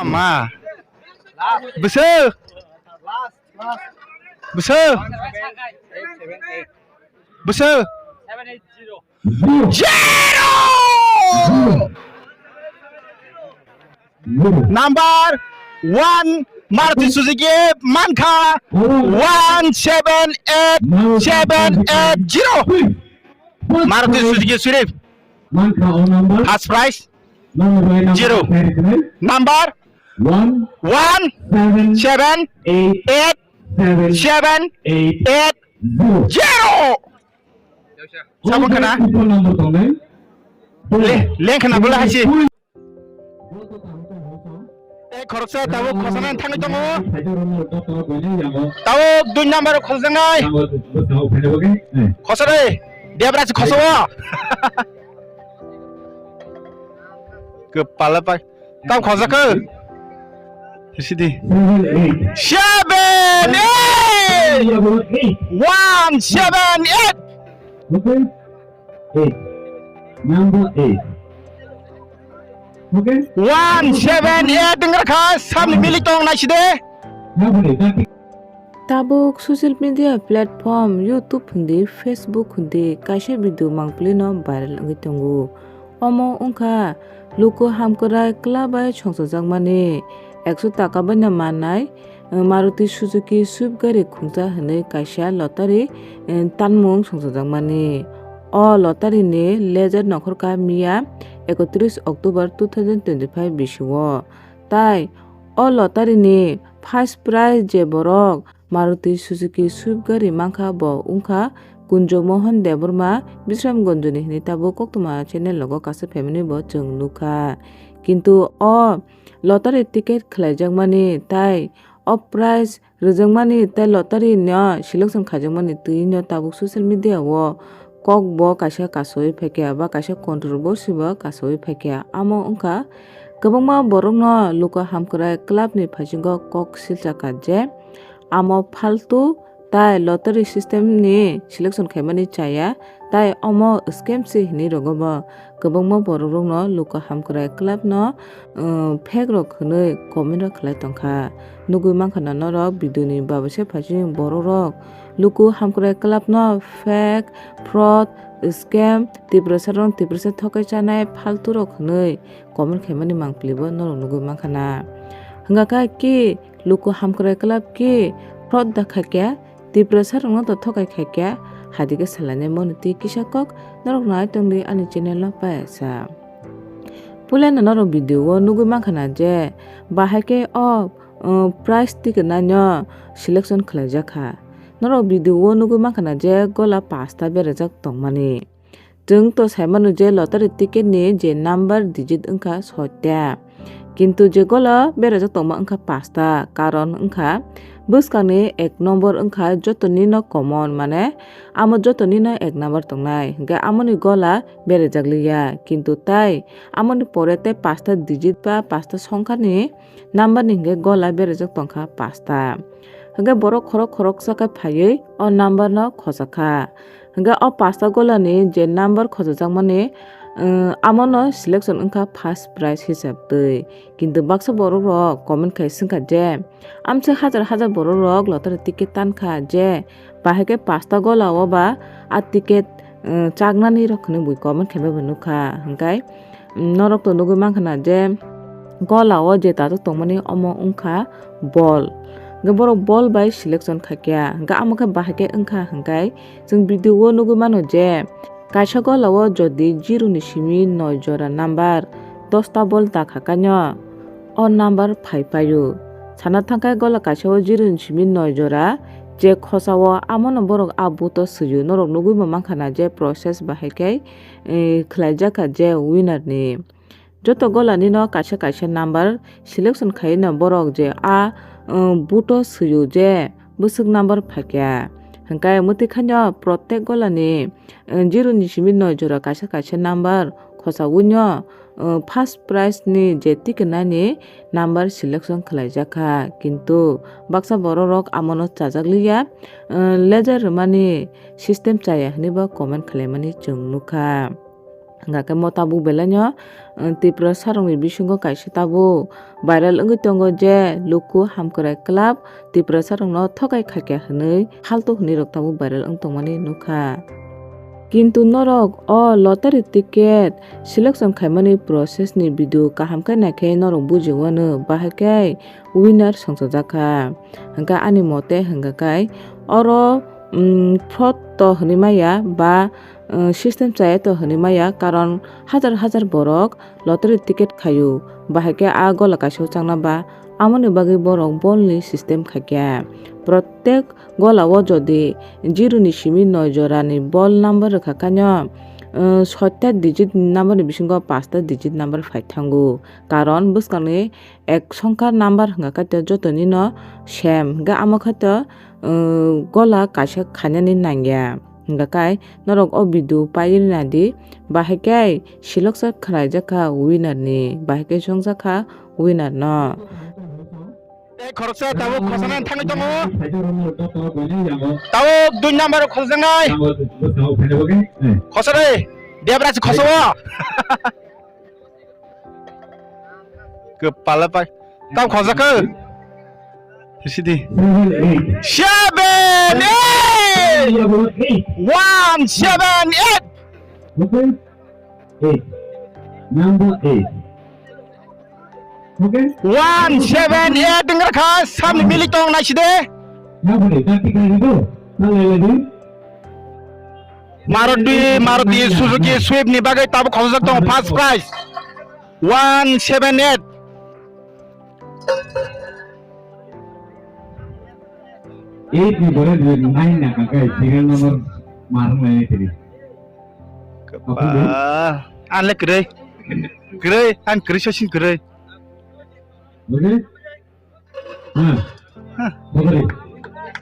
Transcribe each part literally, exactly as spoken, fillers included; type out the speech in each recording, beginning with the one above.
Ma. Bwswk. Bwswk. Bwswk. Zero! Number one, Maruti Suzuki mankha one seven eight seven eight zero. Maruti Suzuki Swift. First prize zero. Number one seven eight seven eight zero. Sabon kana? Le, leng kana bula haisi. Eh, khoroksa tabuk khosanani thangwi tongo. Tabuk dui number khosanai. Khosare, Debrasi khosowo. Kepala pai. Tam khosa khe. Sidi. Seven eight. One seven eight. Okay. Eight. Number eight. Okay. One seven eight wngkha, samni milik tong naiside. Number eight. Tabuk social media platform YouTube hindi, Facebook hindi kaisa video mangpili no viral wngwi tongo. Omo wngkha luku hamkrai club bai songchajakmani ekso taka bai no mannai, eh, Maruti Suzuki Swift gari khungsa hinwi kaisa lottery, eh, tanmung songchajakmani. O lottery ni ledger nongkhorkha miya ekotris October two thousand twenty-five bisio. Tai o lottery ni first prize je borok Maruti Suzuki Swift gari mankha, bo wngkha Kunjo Mohan Debbarma, Bisramganjni hinwi tabuk koktwma channel logo kaisa phaimani bo chwng nukha. Kintu o lottery ticket khlaijakmani tai o prize rwjakmani tai lottery no selection khaijakmani twi no tabuk social media o kok bo kaisa kasawi phaikha ba kaisa controversy bo kasawi phaikha. Amo wngkha kwbangma borokno luku hamkrai club ni phaisingko kok silchakha je amo phaltu tai lottery system ni selection khaimani chaya, tai omo scam se hinwi rogo bo. Kwbangma borok rokno luku hamkrai club no, uh, fake rok hinwi comment rok khlai tongkha. Nugwi mankha na norok video ni babosa phaising borok rok luku hamkrai club no fake, fraud, scam, Tiprasa rok Tiprasa thokai chanai phaltu rok hinwi comment khaimani mangpili bo norok nugwi mankha na. Hwnkha khe ki luku hamkrai club ki fraud da khaikha, Tiprasa rokno to thokai khaikha, hadike salainai moni twi kisa kok norok nai tongdi ani channel no payasa. Puila no norok video o nugwi mankha na je bahai khe o, uh, prize ticket nai no selection khlaijakha. Norok video o nugwi mankha na je gola pasta berajak tongmani. Chwng to sai mano je lottery ticket ni je number digit wngkha soita. Kintu je gola berajak tongma wngkha pasta, karon wngkha bwskangni ek nombor wngkha jotonino common, mane amo jotonino ek number tongnai, hwnkhe amoni gola berajak liya. Kintu tai amoni pore tei pasta digit ba pasta songkhani number ni hwnkhe gola berajak tongkha pasta. Hwnkhe borok khorok khoroksa khe phaiwi o number no khojak kha. Hwnkhe o pasta golani je number khojajakmani, eh, amono selection wngkha first prize hisab twi. Kintu baksa borok rok comment khai swngkha je, amse hajar hajar borok rok lottery ticket tankha je, bahai khe pasta gola o ba a ticket, eh, chaknani rok hinwi bui comment khai bai bo nukha. Hwnkhe norok to nugwi mankha na je gola o je tatok tongmani omo wngkha bol. Hwnkhe borok bol bai selection khaikha, hwnkhe amo khe bahai khe wngkha hwnkhe chwng video o nugwi mano je kaisa gola o jodi zero ni simi noi jora number dosta bol da kha kano o number phai paio. Sana thangkhe gola kaisa o zero ni simi noi jora je khosa o amono borok a buto swio, norok nugwi bo mankha na je process bahai khe eh, khlaijak kha je winner ni. Joto gola nino kaisa kaisa number selection khai no borok je a, eh, buto swio je bwswk number phaikha. Hwnkhe mwtwi khaino protek gola ni, eh, zero ni simi noi jora kaisa kaisa number khosa wino, eh, first prize ni je ticket nani number selection khlaijak kha. Kintu baksa borok rok amono chajak liya, eh, ledger rwmani system chaya hinwi bo comment khlaimani chwng nukha. Hwnkha khe mo tabuk belai no, Tiprasarokni bisingo kaisa tabuk viral wngwi tongo je Luku Hamkrai Club Tiprasarokno thokai khaikha hwnwi, halto hwnwi rok tabuk viral wng tongmani nukha. Kintu norok o lottery ticket selection khaimani process ni video kaham khe naikhe norok bujiwano, bahai khe winner songchajakha. Hwnkhe ani mote hwnkha khe oro, um, fraud to hwnwi maya ba, uh, system chaya to hwnwi maya, karon hajar hajar borok lottery ticket khaio, bahai khe a gola kaisa o changna ba, amoni bagwi borok bolni system khaikha. Protek gola o jodi zero ni simi noi jora ni bol number rwkha khaino, uh, soita digit number ni bisingo pasta digit number phai thango, karon bwskangni ek songkha number hwnkha khe jotoni no sem, hwnkhe amo khe to, uh, gola kaisa khainani nangya. Hwnkha khe norok o video paiwi naidi, bahai khe seleksa khlaijakha winner ni, bahai khe chongjakha winner no. Tei khoroksa tabuk khosanani thangwi tongo. Tabuk dui number khosanai. Khosare, Debraj khoso. Kwpala pai. Tam khojak khe. Sidi. Seven, eight. Seven, eight. One, seven, eight. Okay. Eight. Number eight. Okay. One, seven, eight wngkha, samni milik tong naiside. Naboni, dakti kari do. Nalai lagi. Maruti, Maruti Suzuki Swift ni bagwi tabuk khosajak tongo first prize. One seven eight. Eight ni bore nine na kakai serial number marang lai tiri. Kepal. Anle kere. Kere, an kere sasin kere. Bore?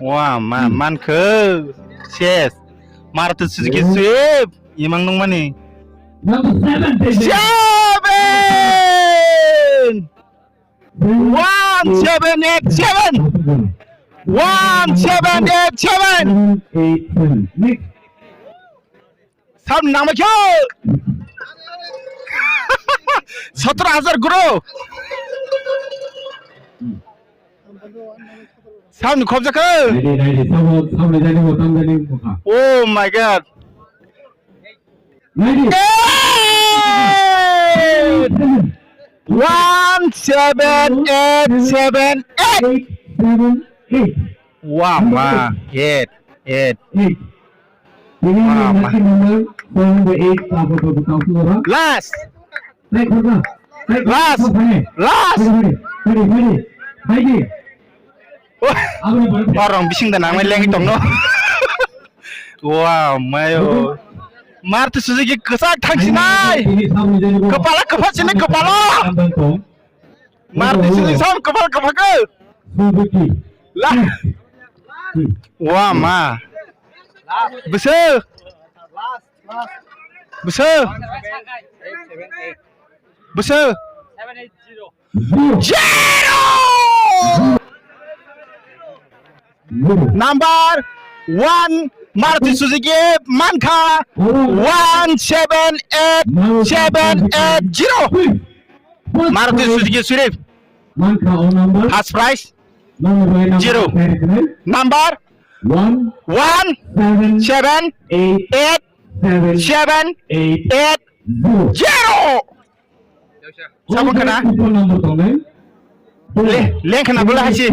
Wah, ma, man khe. Ses. Maruti Suzuki Swift. Imang nung mani. Number seven, seven. Seven! One seven eight seven. One seven eight seven. Seven eight seven. Next. Sam nangma kyo. Sotro hajar guru. Sam ni khobja khe. Naidi, naidi, sam, sam ni jani mo, tam jani mo kha. Oh my God. Naidi. Eight! One seven eight seven eight. Eight seven eight. Wah, ma, eight, eight. Eight. Ini lucky number, phone the eight, apa tu tahu tu orang? Last. Naik, naik, naik. Last. Naik, naik. Last. Naik, naik. Naik, naik. Naik, naik. Orang bising dan namai lagi tong no. Wah, mayo. Maruti Suzuki kesak thang sinai. Kepala kepak sini kepala. Maruti Suzuki sam kepala kepak ke. Lah. Wah, ma. Besar. Besar. Besar. Zero. Number one, Maruti Suzuki mankha one seven eight seven eight zero. Maruti Suzuki Swift. Mankha o number. First prize. Number by number. Zero. Number. One. One. Seven. Seven. Eight. Eight. Seven. Seven. Eight. Eight. Zero. Zero. Sabon khana. Super number tongnai. Le, leng khana bula haisi.